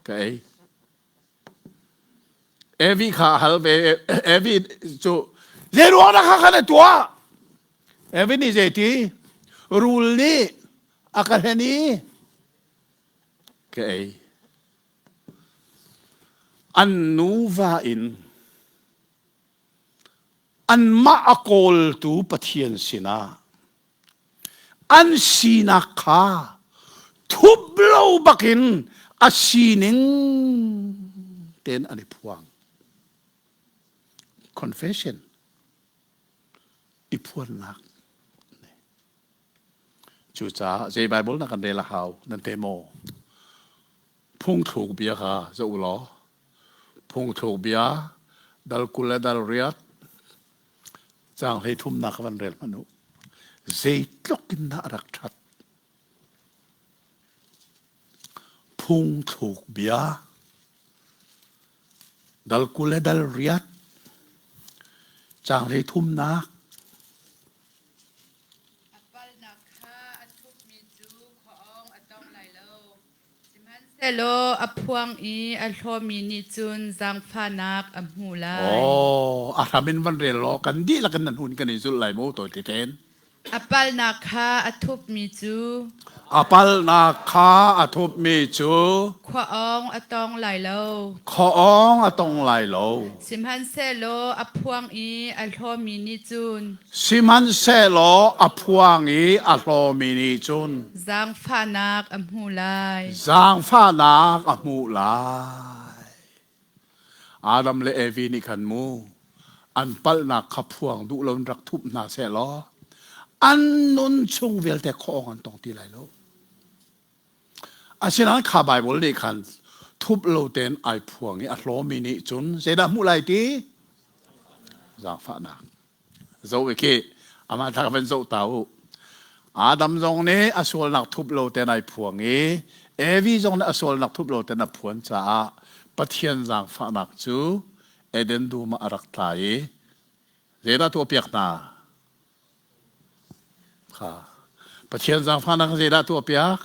ka ei Evi kha hal ve Evi cu zei ruang dah kha khan a tuah Evi nih zeiti rul nih a ka hlen i ka ei an nuva in anmah a kawltu Pathian sinah an sinak kha thup lo bakin a sining tein an i phuang. Confession i phuannak. Cucaah zei Bible na kan rel a hau nan te maw? Phungthluk bia kha zoh u law phungthluk bia dal 20 le dal 8 Caang 33nak van rel hmanh u. Zeitluk in dah a rak ṭhat. Phungthluk bia dal 20 le dal 8 caang 33nak
A palnak kha a thupmi cu khuaawng a tong lai lo. Sihmanhsehlaw a phuang i a hlawmi nih cun zaangfahnak a hmuh lai.
Oh, a hram in van rel law kan dihlak in nan hun kan i zulh lai mu tawi teten.
A palnak kha a thupmi cu
A palnak kha a thupmi cu
khua awng a tong lai lo.
Khua awng a tong lai lo.
Sihmanhsehlaw a phuang i a hlawmi nih cun
Sihmanhsehlaw a phuang i a hlawmi nih cun
zaangfahnak a hmu lai.
Zaangfahnak a hmuh lai. Adam le Evi nih khan mu an palhnak kha phuang duh lo in rak thup hna sehlaw an nun chung vialte khuaawng an tong ti lai lo. Asinain kha Baibal nih khan thup lo tein ai phuang i a hlawmi nih cun zeidah hmuh lai ti? Zaangfahnak. Zoh i khi amah thla van zoh ta u. Adam zong nih a sualnak thup lo tein ai phuang i Evi zong nih a sualnak thup lo ten a phuan caah Pathian zaangfahnak cu Eden dum ah a rak tla i zeidah tuahpiak hna? Kha. Pathian zaangfahnak zeidah tuahpiak?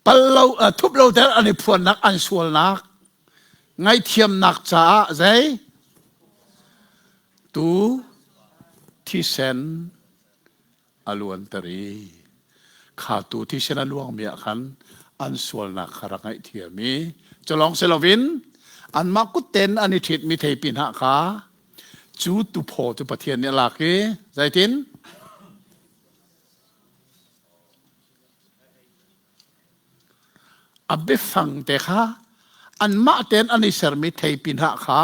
Pal lo, thup lo ter an i phuannak an sualnak ngaihthiamnak caah zei? Tu thisen a luanter i kha tu thisen a luangmi ah khan an sualnak kha rak ngaihthiam i culawng si loin anmah kut tein an i ṭhitmi theipi hna kha cu tuphaw cu Pathian nih a lak i zeitin A biafang te kha anmah tein an i sermi theipi hnah kha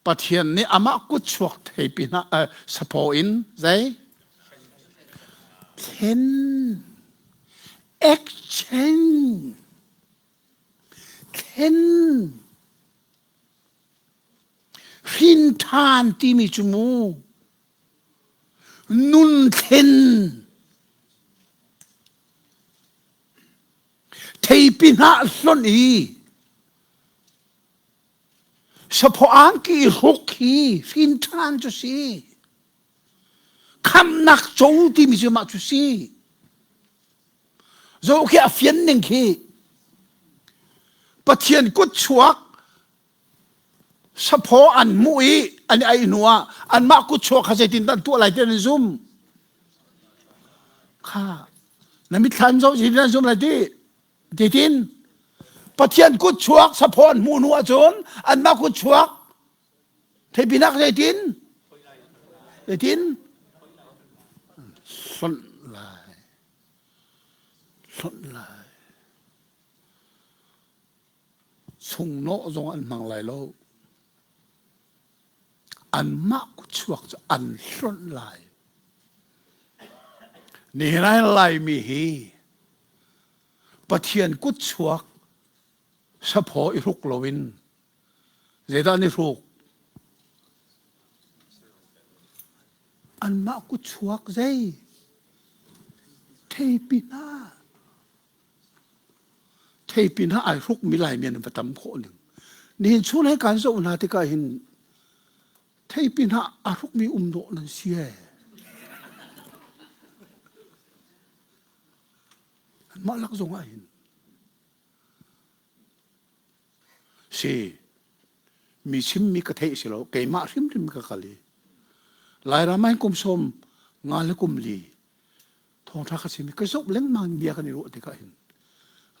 Pathian nih amah kutchuak theipi hnah eh, saphaw in zei? Thlen. Exchange. Thlen. Hrin ṭhan timi cu mu nun thlen. Theipi hnah hlonh i saphaw angki i hruk hi hrin ṭhan cu si. Khamhnak co timi cu mah cu si. Zoh khi a fian ning khi Pathian kut chuak saphaw an hmuh i an i aih hnu ah anmah kutchuak kha zeitin dah an tuah lai ti an zum kha na mitthlam zoh zeitin an zum lai ti titin Pathian kutchuak saphaw an hmuh hnu ahcun anmah kutchuak theipinak zeitin zeitin hlonh lai hlonh lai Chungnawh zong an hmang lai lo. Anmah kutchuak cu an hlonh lai. Nihin ah Laimi hi Pathian kutchuak saphaw i hruk loin zeidah an i hruk? Anmah kutchuak zei? Theipi hna. Theipi hna ai hrukmi Laimi an va tam khawh ning. Nihin chung he kan zoh hna tikah hin theipi hna a hrukmi um dawh nan si ee. Mah lak zong ah hin si mi chimmi ka theih si lo keimah hrimhrim ka kal i Lairam ah hin kum sawm nga le kum li Thawngṭha ka chim i ka zoh lengmang bia kan i ruah tikah hin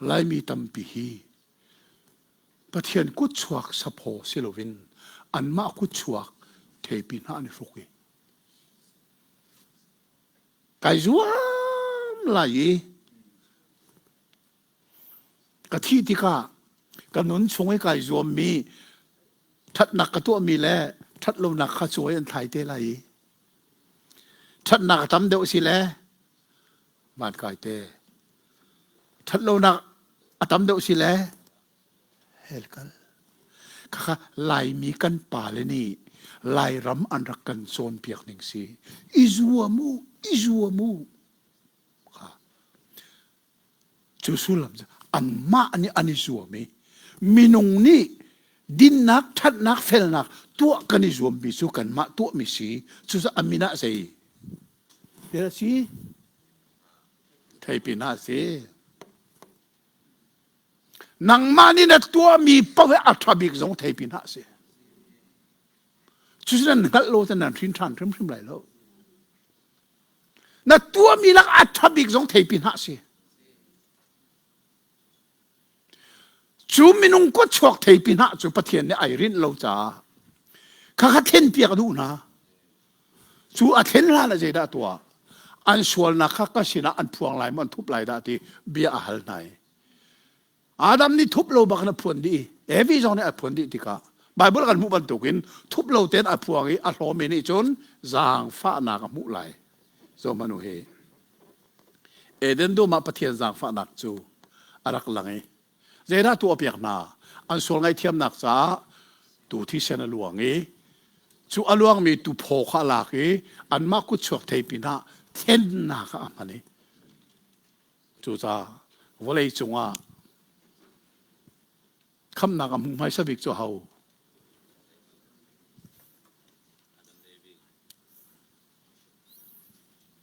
Laimi tampi hi Pathian kutchuak saphaw si loin anmah kutchuak theipi hna an i hruk i kai zuam lai i ka thih tikah ka nun chung i kai zuammi ṭhatnak ka tuahmi le ṭhatlonak kha cuai an thlai te lai i Ṭhatnak a tam deuh si le van kai te. Ṭhatlonak a tam deuh si le hell kal. Khakha Laimi kan pale nih Lairam an rak kan cawnpiak ning si. I zuam u, i zuam u. Kha. Cu sullam cu anmah nih an i zuam i minung nih dinnak, ṭhatnak, felnak tuah kan i zuammi cu kanmah tuahmi si. Cucu a min ah zei? Zei a si? Theipi hna a si. Nangmah nih na tuahmi paoh hi a ṭha bik zong theipi hna a si. Cucu nan hngalh lo cun nan hrin ṭhan hrimhrim lai lo. Na tuahmi lak a ṭha bik zong theipi hna si. Cu minung kutchuak theipi hna cu Pathian nih ai rinh lo caah khakha thlen piak a duh hna. Cu a thlen hlan ah zeidah tuah? An sualnak kha ka sinah an phuang lai maw an thup lai dah ti bia a hal hna i Adam nih thup lo bak in a phuan dih i Evi zong nih a phuan dih tikah Baibal kan hmuh bantukin thup lo tein a phuang i a hlawmi nih cun zaangfahnak a hmuh lai. Zohhmanh u hi. Eden dum ah Pathian zaangfahnak cu a rak lang i zeidah tuahpiak hna? An sual ngaihthiamnak caah tu thisen a luang i cu a luangmi tuphaw kha a lak i anmah kutchuak thei pinah thlennak ah a hman i. Cucaah vawlei cungah khamnak a hmu hmaisa bik cu ho?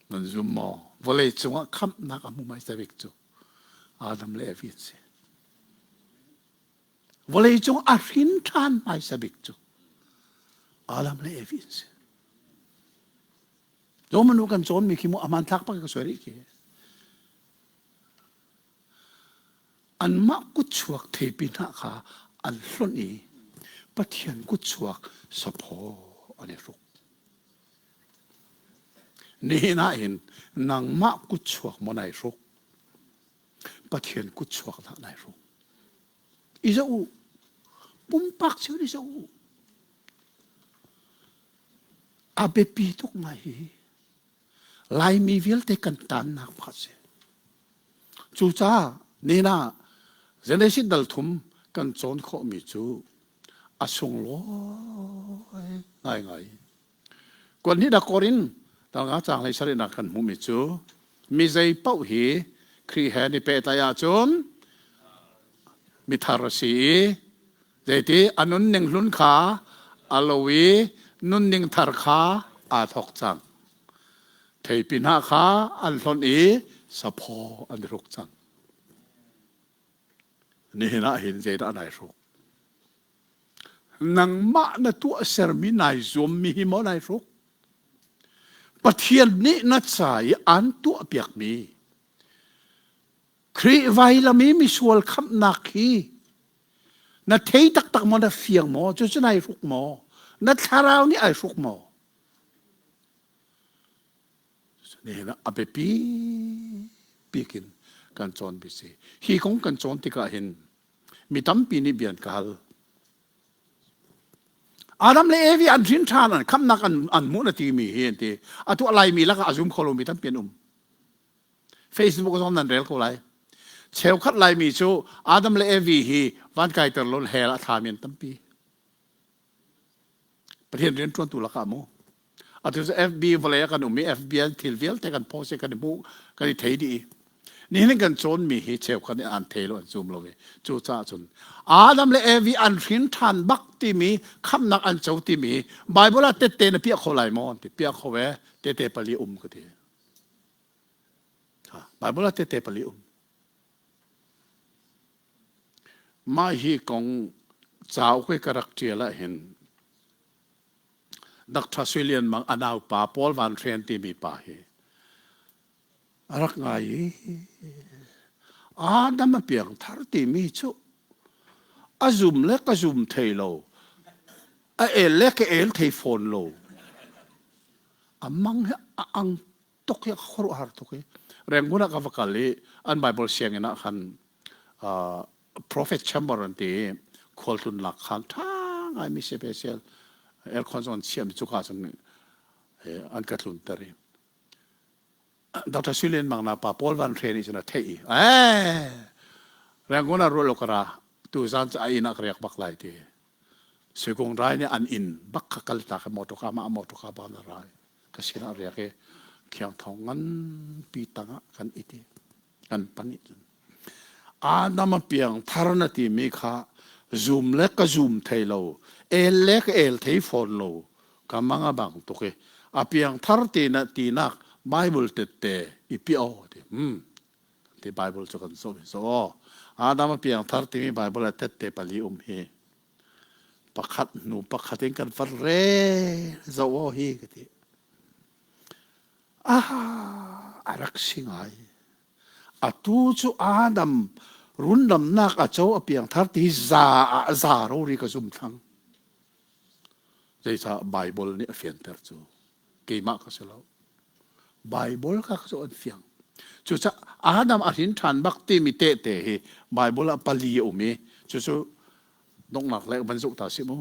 Nan zum maw? Vawlei cungah khamnak a hmu hmaisa bik cu Adam le Evi an si. Vawlei cung a hrin ṭhan hmaisa bik cu Adam le Evi an si. Romanu kan cawnmi khi mu a hmanthlak pak ka soi rih khi. Anmah kutchuak theipi hna kha an hlonh i Pathian kutchuak saphaw an i hruk. Nihin ah hin nangmah kutchuak maw nai hruk? Pathian kutchuak dah nai hruk? I zoh u. Pumpak cio i zoh u. A biapi tuk ngai hi. Laimi vialte kan tannak pakhat si. Cucaah nina Genesis dal thum kan cawn khawhmi cu a sunglawi ngaingai. Kuan hi dakor in talnga caang hlei sarihnak kan hmuhmi cu mi zei paoh hi Khrih he ni pehtlaih ahcun mithar a si i zeiti a nunning hlun kha a lo i nunning thar kha aa thawk cang. Theipi hna kha an hlonh i saphaw an i hruk cang. Nihin ah hin zeidah nai hruk? Nangmah na tuahsermi nai zuammi hi maw nai hruk? Pathian nih na ca i aan tuahpiakmi Khrih vailam i misual khamhnak hi na thei taktak maw na fiang maw cucu nai hruk maw na thlarau nih ai hruk maw nihin ah a biapi bik in kan cawn bi si hi kong kan cawn tikah hin mi tampi nih bia an ka hal Adam le Evi an hrin ṭhan an khamnak an an hmuh na timi hi an ti atu a Laimi lakah a zum kho lomi tampi an um Facebook zong nan rel ko lai. Cheukhat Laimi cu Adam le Evi hi van kaiter lo hell a thlami an tampi. Pathian rian ṭuantu lakah mu. Atu cu FB vawlei ah kan um i FB an thil vialte kan post i kan i hmuh kan i thei dih i nihin kan cawnmi hi cheukhat nih an thei lo an zum lo i cucaah cun Adam le Evi an hrin ṭhan bak timi khamhnak an co timi Bible ah tette na piah kho lai maw an ti piah kho e tete pali um ka ti Bible ah tete pali um. Mah hi kong cauk i ka rak ṭial ah hin Dr. Sui Lian Mang a naupa Paul Van Hren timi pa hi a rak ngai i Adam a piang thar timi cu a zum le ka zum thei lo a el le ka el thei fawn lo a mang hi a ang tuk hi khuaruahhar tuk i Rangoon ah ka va kal i an Bible sianginn ah khan uh, prophet chamber an ti i khualtlun lak khan ṭha ngaimi special aircon zong an chiahmi cuka cun an ka tlunter i Dr. Sui Lian Mang na pa Paul Van Hre nih cun a theih i eh Rangoon ah ruah lo ka ra tu zan cu a inn ah ka riak bak lai ti Suikung rai nih an inn bak kha kal ta ka motor ka mah motor ka ba na rai ka sinah riak i khiang thong nganpi tangah kan it i kan pan i cun Adam a piang thar na timi kha zum le ka zum thei lo el le ka el thei fawn lo ka mang a bang tuk i a piang thar ti na tinak Bible tette i pi o ti hmm ti Bible cu kan zoh so Adam a piang thar timi Bible ah tette pali um hi Pakhat hnu pakhat in kan van rel zoh aw hi ka ti. Ah, a rak si ngai. Atu cu Adam rundamnak a co a piangthar ti za ah za rori ka zum thlang. Zeicah Bible nih a fianter cu. Keimah ka si lo. Bible kha cu an fiang. Cucaah Adam a hrin ṭhan bak timi tehte hi Bible ah pali a um i cucu donghnak le van zoh ta si mu.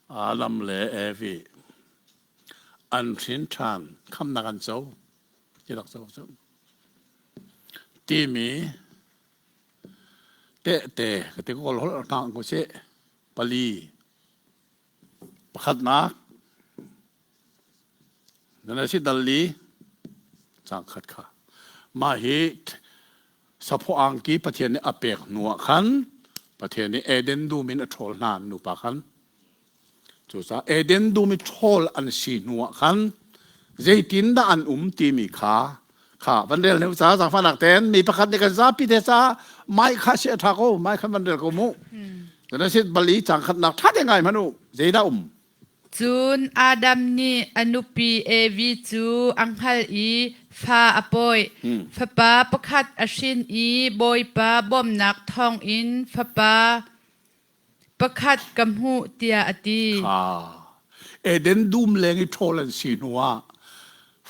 Adam le Evi an hrin ṭhan khamnak an co ti rak co cu timi. Tehte ka ti kawl holh hna ko sih. Pali. Pakhatnak. Nan si dal li cang khat kha. Mah hi saphaw angki Pathian nih a pek hnu ah khan Pathian nih Eden dum in a ṭhawl hna nupa khan. Cucaah Eden dum i ṭhawl an si hnu ah khan zeitindah an um timi kha kha van rel ne ca zaangfahnak tein mi pakhat nih kan zapi te ca mai kha si a ṭha ko mai khan van rel ko mu. Cun a sit bal i cang khatnak ṭha te ngai hmanh u zeidah um
Cun Adam nih a nupi Evi cu a hngalh i fa a pawi. Fapa pakhat a hrin i Bawipa bawmhnak thawngin fapa pakhat ka hmuh tiah a ti.
Kha Eden dum leng i ṭhawl an si hnuah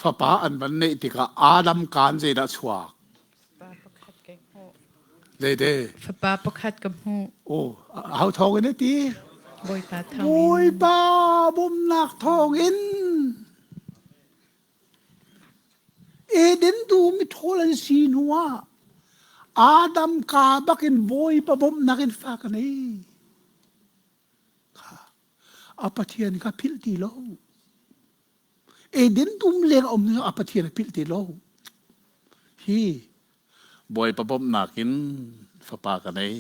fapa an van neih tikah Adam kaan zeidah chuak? Zeite?
Fapa pakhat ka hmuh.
Oh, hau thawng in ti?
Bawipa thawng in.
Bawipa bawmhnak thawng in. Eden dum i ṭhawl an si hnuah Adam ka bakin Bawipa bawmhnak in fa ka nei. Kha a Pathian kha philh ti lo. Eden dum leng a um a Pathian a philh ti lo. Hi Bawipa bawmhnak in fapa ka nei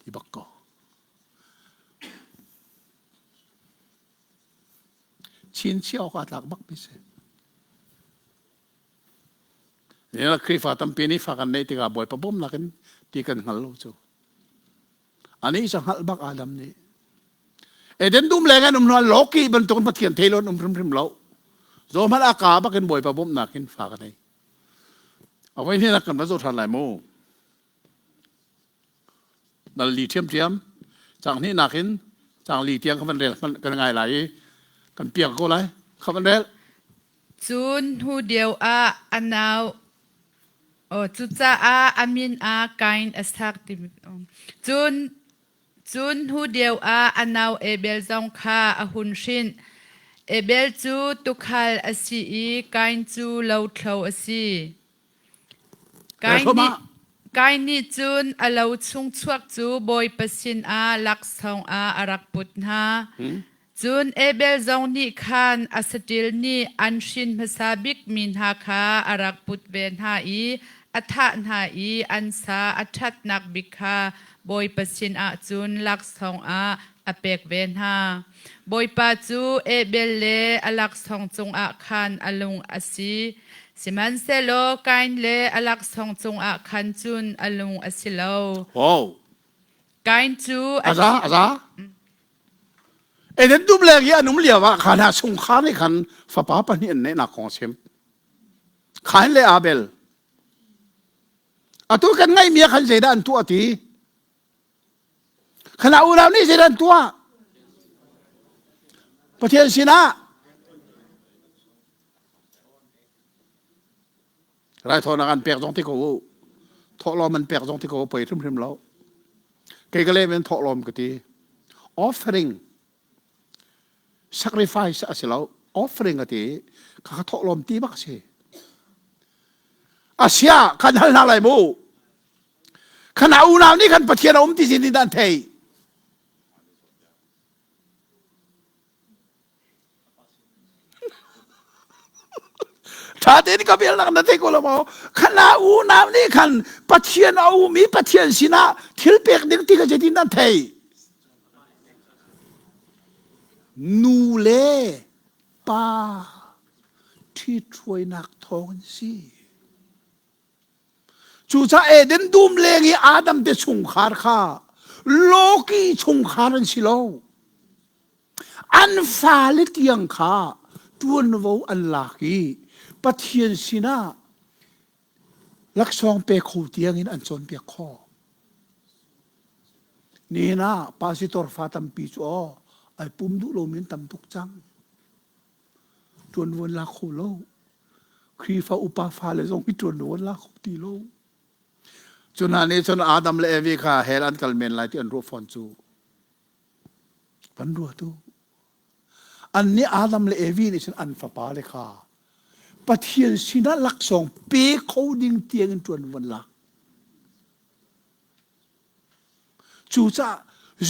ti bak ko. Chinchiah awk aa tlak bak mi si. Ni Khrihfa tampi nih fa kan neih tikah Bawipa bawmnak in ti kan hngal lo cu. Ani cu hngalh bak Adam nih. Eden dum leng an um hnu loki bantuk in Pathian thei lo an um hrimhrim lo. Zo hmanh a ka bak in Bawipa bawmhnak in fa ka nei. A voi hnih kan va zoh ṭhan lai mu. Nal li ṭhiamṭhiam cang hnih nakin cang li tiang ka van rel kan ngai lai i kan piak ko lai kha van rel.
Cun hnu deuh ah a nau Oh, cucaah a min ah Kain a sak timi cun cun hnu deuh ah a nau Abel zong kha a hun hrin. Abel cu tuukhal a si i Kain cu lothlo a si. Kain nih, Kain nih cun a lo chung chuak cu Bawipa sinah laksawng ah a rak put hna. Cun Abel zong nih khan a saṭil nih an hrin hmasa bikmi hna kha a rak put ve hna i a thah hna i an sa a ṭhatnak bik kha Bawipa sinah cun laksawng ah a pek ve hna. Bawipa cu Abel le a laksawng cungah khan a lung a si. Sihmanhsehlaw Kain le a laksawng cungah khan cun a lung a si lo.
Wow.
Kain cu
a za a za. Eden dum leng i an um lio ah khan a chungkhar nih khan fapa pahnih an neihnak kong a chim. Kain le Abel. Atu kan ngaihmi ah khan zeidah an tuah ti? Khana unau nih zeidah an tuah? Pathian sinah raithawinak an pek zong ti ko u. Thawhlawm an pek zong ti ko u, poi hrimhrim lo. Kei ka lem in thawhlawm ka ti. Offering sacrifice a si lo. Offering a ti. Kha ka thawhlawm ti bak a si. Asia kan hal hna lai mu. Khana unau nih khan Pathian a um ti sin in an thei. Ṭha tein ka bialnak na thei ko lo maw? Khana unau nih khan Pathian a um i Pathian sinah thil pek ding ti kha zeitin nan thei? Nu le pa ṭhithruainak thawng in si. Cucaah Eden dum leng i Adam te chungkhar kha Loki chungkhar an si lo. An fale tiang kha ṭuanvo an lak i Pathian sinah laksawng pe kho tiangin an cawnpiak khawh. Nihin ah pasitor fa tampi cu aw ai pum duh lomi an tam tuk cang. Ṭuanvo an la kho lo. Khrihfa upa fale zong hi ṭuanvo an la kho ti lo. Cu hna nih cun Adam le Evi kha hell an kal men lai ti an ruah fawn cu. Van ruat u. Annih Adam le Evi nih cun an fapale kha Pathian sinah laksawng pe kho ding tiangin ṭuan van lak. Cucaah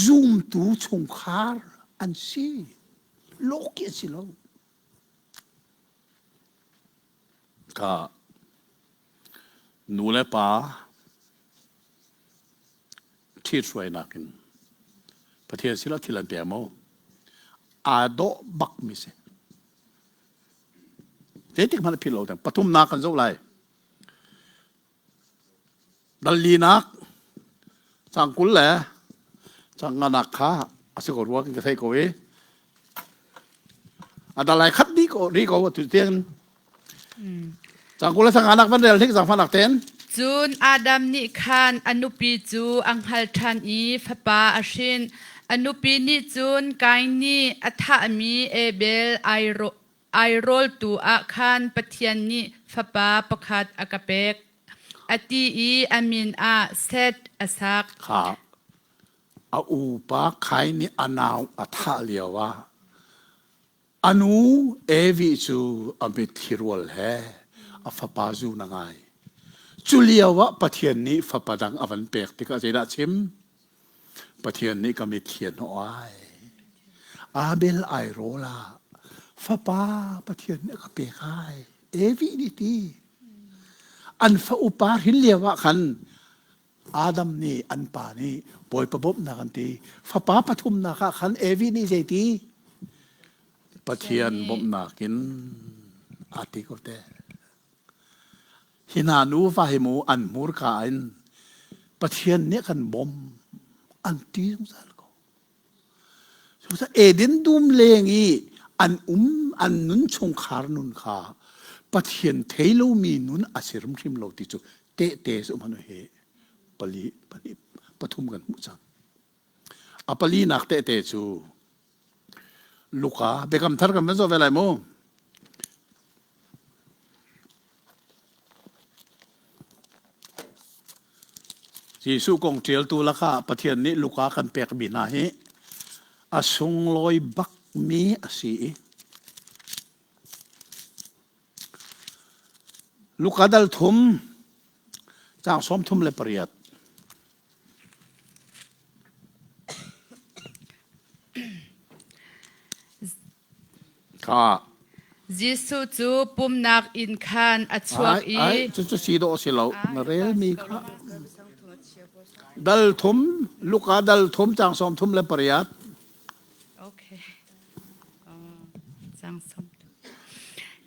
zumtu chungkhar an si. Lawki an si lo. Ka nu le pa ṭhithruainak in Pathian sinah thil an pe maw? Aa dawh bak mi si. Zeitik hmanh a philh lo ding. Pathumnak kan zoh lai. Dal linak cang 20 le cang nganak kha a si ko rua ka thei ko i a dalai khat dih ko ri ko atu tiang cang 20 le cang nganak van rel hnik zang fanak ten.
Cun Adam nih khan a nupi cu a hngal ṭhan i fapa a hrin. A nupi nih cun Kain nih a thahmi Abel airawltu ah khan Pathian nih fapa pakhat a ka pek, a ti i a min ah Seth a sak.
Kha a upa Kain nih a nau a thah lio ah a nu Evi cu a mitthli rual he a fapa zun a ngai. Cu lio ah Pathian nih fapa dang a van pek tikah zeidah a chim? Pathian nih ka mitthli a hnawh ai. Abel ai rawl ah fapa Pathian nih a ka pek ai. Evi nih ti. An fa upa hrin lio ah khan Adam nih an pa nih Bawipa bawmhnak an ti. Fapa pathumnak ah khan Evi nih zeiti? Pathian bawmhnak in aa ti ko te. Hi hna nuva hi mu an hmurka in Pathian nih a kan bawmh an ti zungzal ko. Cucaah Eden dum leng i an um an nun chungkhar nun kha Pathian thei lomi nun a si hrimhrim lo ti cu tehte cu hmanh hi pali pahnih pathum kan hmuh cang. A palinak tehte cu Luka Biakam Thar kan van zoh ve lai mu. Jesuh kong ṭialtu lakah Pathian nih Luka kan pekmi hna hi a sunglawi bakmi a si i Luka dal thum caang 38. Kha.
Jesuh cu pumnak inn khan a chuak i
Ai, cucu si dawh si lo. Na relmi kha. Dal thum, Luka dal thum caang 38.
Okay. Caang sawm thum.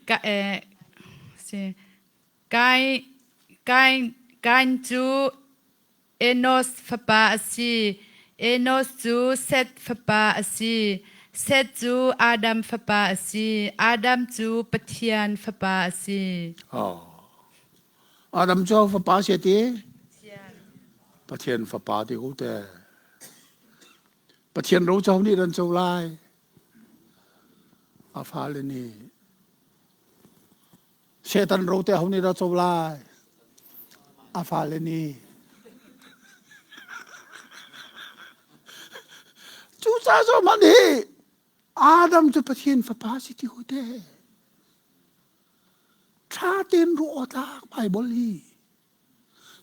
Ka eh si Kai Kai Kain cu Enos fapa a si. Enos cu Seth fapa a si. Seth cu Adam fapa a si. Adam cu Pathian fapa a si.
Oh. Adam cu fapa si ti? Pathian fapa ti ko te. Pathian ro co nih ran co lai. A fale nih Satan ro te ho nih dah co lai? A fale nih. Cucaah cu hmanh hi Adam cu Pathian fapa si ti hu te. Ṭha tein ruah awk tlak Bible hi.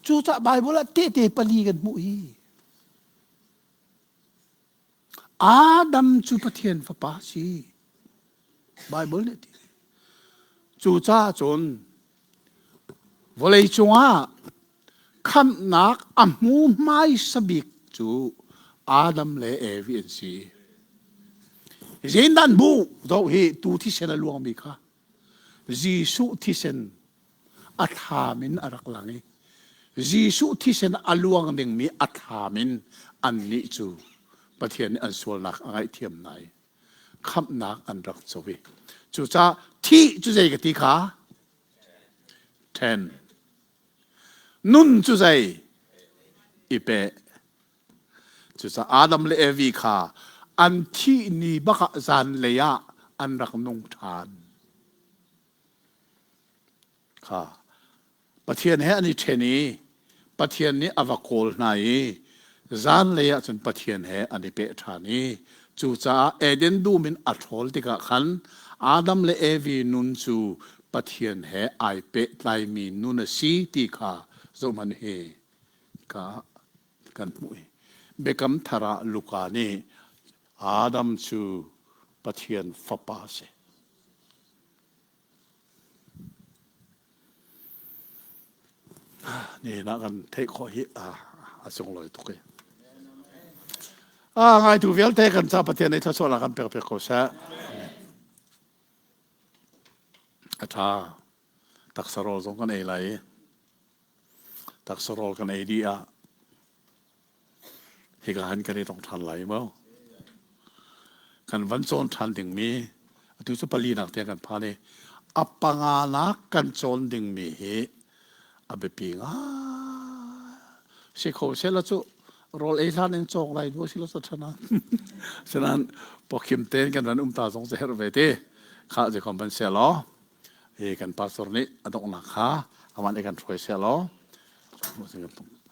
Cucaah Bible ah tehte pali kan hmuh hi. Adam cu Pathian fapa si. Bible nih a ti. Cucaah cun vawlei cungah khamhnak a hmu hmaisa bik cu Adam le Evi an si. Zindan bu zoh hi tu thisen a luangmi kha Jesuh thisen a thlam in a rak lang i Jesuh thisen a luang dingmi a thlam in annih cu Pathian nih an sualnak a ngaihthiam hna i khamhnak an rak co i cucaah thih cu zei ka ti kha then nun cu zei i pe cucaah Adam le Evi kha an thih ni bak ah zanlei ah an rak nung ṭhan Kha Pathian he an i ṭhen i Pathian nih a va kawl hna i zanlei ah cun Pathian he an i peh ṭhan i cucaah Eden dum in a ṭhawl tikah khan Adam le Evi nun cu Pathian he ai pehtlaimi nun a si ti kha zohhmanh hi ka kan hmuh i. Biakam thar ah Luka nih Adam cu Pathian fapa a si. Nihin ah kan theih khawh hi a sunglawi tuk i. A ngaitu vialte kan ca Pathian nih thluachuahnak kan pek piak ko seh. A ṭha. Taksa rawl zong kan ei lai i taksa rawl kan ei dih ah hika han kan i tong ṭhan lai maw? Kan van cawn ṭhan dingmi atu cu palinak tiang kan phan i a panganak kan cawn dingmi hi a biapi ngai. Si kho sehla cu rawl ei hlan in cawk lai bu si lo ṭhan ah. Sinain pawkhim tein kan ran um ta zong cu herh ve ti. Khah zeikom ban seh law hi kan pastor nih a donghnak kha aman i kan hruai seh law.